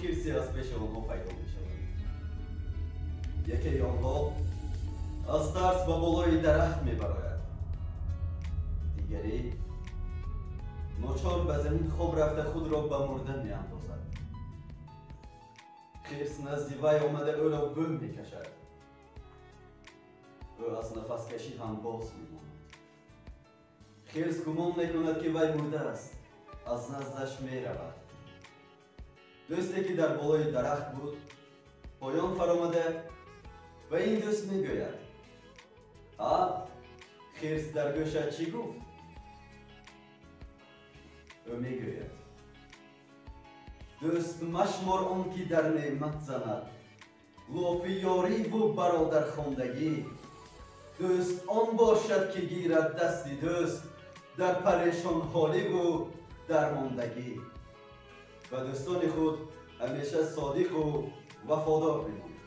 хирсе аз пеши онҳо пайдо мешавад. Якеи онҳо аз тарс ба болои дарахт мебарояд, дигарӣ ночор ба замин хоб рафта, худро ба мурдан меандозад. Хирс назди вай омада, ӯро бӯ мекашад. Ӯ аз нафаскашӣ ҳам боз мемонад. Хирс гумон мекунад, ки вай мурдааст, аз наздаш меравад. Дӯсте, ки дар болои дарахт буд, поён фаромада, ба ин дӯст мегӯяд: «А хирс дар гӯшат чӣ гуфт?» Ӯ мегӯяд: «Дӯст машмор он ки дар неъмат занад лофи ёриву бародархондагӣ. Дӯст он бошад, ки гирад дасти дӯст дар парешонҳоливу дармондагӣ». Ба дӯстони худ ҳамеша содиқу вафодор бимонед.